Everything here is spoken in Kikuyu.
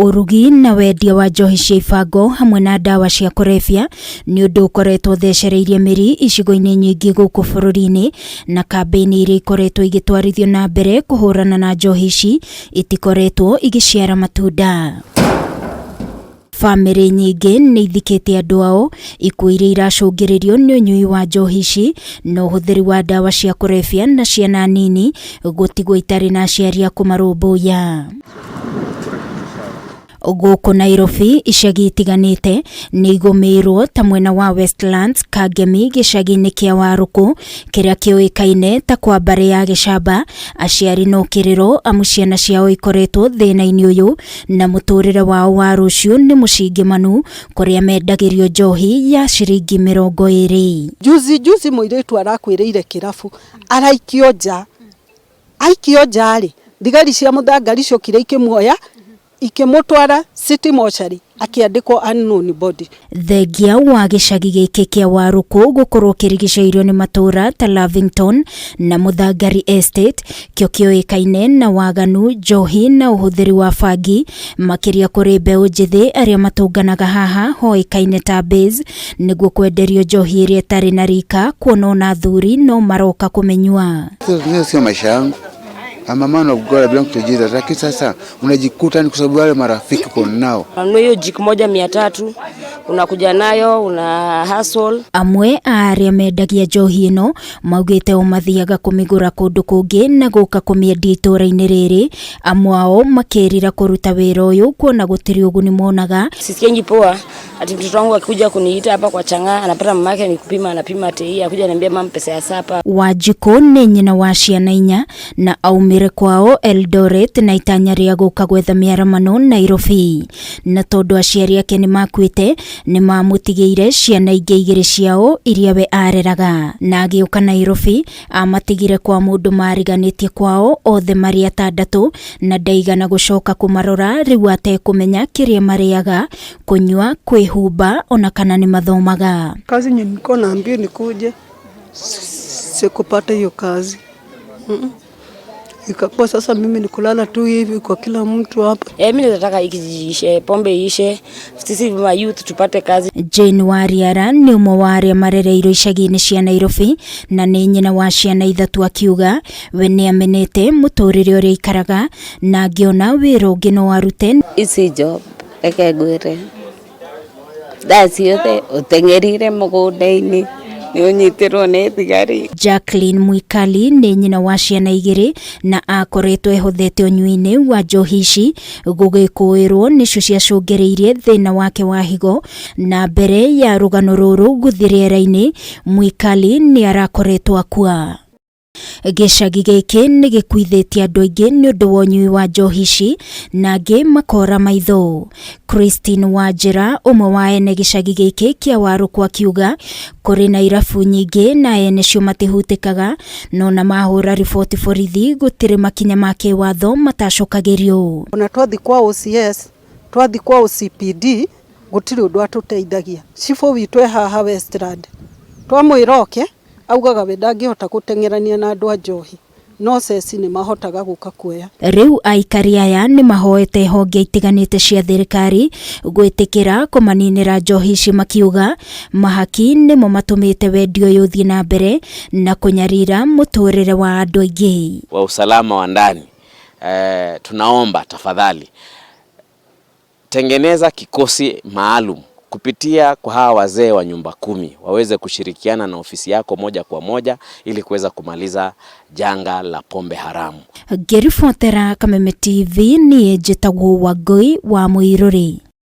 Ũrugi na wendia wa njohi cia ibango hamwe na ndawa cia kũrebia nĩ ũndũ ũkoretwo ũthecereirie mĩri icigo-inĩ nyingĩ gũkũ bũrũri-inĩ, na kambĩini iria ikoretwo igĩtwarithio na mbere kũhũrana na njohi ici itikoretwo igĩciara matunda. Bamĩrĩ nyingĩ nĩ ithikĩte andũ ao, ikuũ iria iracũngĩrĩrio nĩ ũnyui wa njohi ici na ũhũthĩri wa ndawa cia kũrebia na ciana nini gũtigwo itarĩ na aciari a kũmarũmbũiya. Gũkũ Nairobi, icagi itiganĩte nĩ igũmĩirwo ta mwena wa Westlands, Kangemi, gĩcagi-inĩ kĩa Warũkũ kĩrĩa kĩũĩkaine ta kwa mbarĩ ya Gĩcamba. Aciari no kĩrĩro amu ciana ciao ikoretwo thĩna-inĩ ũyũ na mũtũrĩre wao wa rũciũ nĩ mũcingĩmanu kũrĩa mendagĩrio njohi ya ciringi 20. Juzi juzi mũirĩtu arakwĩrĩire kĩrabu araikio nja, aikio nja rĩ, thigari cia mũthangari ciokire ikĩmuoya ikĩmũtwara city mortuary akĩandĩkwo unknown body. Thengia wa gĩcagi gĩkĩ kĩa Warũkũ gũkorwo kĩrigicĩirio nĩ matũra ta Lavington na Mũthangari Estate, kĩo kĩũĩkaine na waganu, njohi na ũhũthĩri wa bangi, makĩria kũrĩ mbeũ njĩthĩ arĩa matũnganaga haha hoĩkaine ta base, nĩguo kwenderio njohi ĩrĩa ĩtarĩ na rika, kuona ona athuri no maroka kũmĩnyua. Hiyo sio maisha yangu. I'm a man of God, I belong to Jesus. Lakini sasa unajikuta ni kwa sababu wale marafiki uko nao. Unanunua hiyo jik moja 300, unakuja nayo una hustle. Amwe a arĩa mendagia njohi ĩno maugĩte o mathiaga kũmĩgũra kũndũ kũngĩ na gũka kũmĩendia itũũra-inĩ rĩrĩ, amwe ao makĩrira kũruta wĩra ũyũ kuona gũtirĩ ũguni monaga. Sisikiangi poa ati mtoto wangu akikuja kuniita hapa kwa chang'aa anapata mamake ni kupima, anapima tei, akuja ananiambia mama pesa ya supper. Wanjikũ nĩ nyina wa ciana 4 na aumire kwao Eldoret na itanya rĩa gũka gwetha mĩaramano Nairobi, na tondũ aciari ake nĩ makuĩte nĩ mamũtigĩire ciana ingĩ 2 ciao iria we areraga, na agĩũka Nairobi amatigire kwa mũndũ mariganĩtie kwao othe marĩ 6 na ndaigana gũcoka kũmarora rĩu atekũmenya kĩrĩa marĩaga, kũnyua, kwĩhumba ona kana nĩ mathomaga. Kazi yenye nilikuwa naambiwa nikuje sikupata hiyo kazi. Ikakuwa sasa mimi ni kulala tu hivi kwa kila mtu hapa. Mimi nataka hiki kijiji pombe iishe, sisi ma youth tupate kazi. Jane Wariara nĩ ũmwe wa arĩa marereirwo icagi-inĩ cia Nairobi na nĩ nyina wa ciana 3, akiuga we nĩ amenete mũtũrĩre ũrĩa aikaraga na angĩona wĩra ũngĩ no arute. Ici job reke ngwĩre, thaa ciothe ũteng'erire mũgũnda-inĩ nĩ ũnyitĩrwo nĩ thigari. Jacqueline Mwikali nĩ nyina wa ciana 2 na akoretwo ehothete ũnyui-inĩ wa njohi ici gũgĩkũĩrwo nĩcio ciacũngĩrĩirie thĩna wake wa higo, na mbere ya rũgano rũrũ gũthiĩ rĩera-inĩ Mwikali nĩ arakoretwo akua. Gĩcagi gĩkĩ nĩ gĩkuithĩtie andũ aingĩ nĩ ũndũ wa ũnyui wa njohi ici na angĩ makora maitho. Christine Wanjĩra, ũmwe wa ene gĩcagi gĩkĩ kĩa Warũkũ, akiuga kũrĩ na irabu nyingĩ na ene cio matihutĩkaga, no na mahũra riboti borithi gũtirĩ makinya ma kĩwatho matacokagĩrio. Ona twathi kwa OCS, twathi kwa OCPD, gũtirĩ ũndũ atũteithagia. Cibũ witũ e haha Westland, twamwĩra oke augaga we ndangĩhota gũteng'erania na andũ a njohi, no ceci nĩ mahotaga gũka kuoya. Rĩu aikari aya nĩ mahoete honge itiganĩte cia thirikari gwĩtĩkĩra kũmaninĩra njohi ici, makiuga mahaki nĩmo matũmĩte wendia ũyũ ũthiĩ na mbere na kũnyarira mũtũrĩre wa andũ aingĩ. Wa usalama wa ndani, tunaomba tafadhali tengeneza kikosi maalum kupitia kwa hawa wazee wa nyumba 10 waweze kushirikiana na ofisi yako moja kwa moja ili kuweza kumaliza janga la pombe haramu. Ngĩribotera Kameme TV, niĩ njĩtagwo Wangũi wa Mũirũrĩ.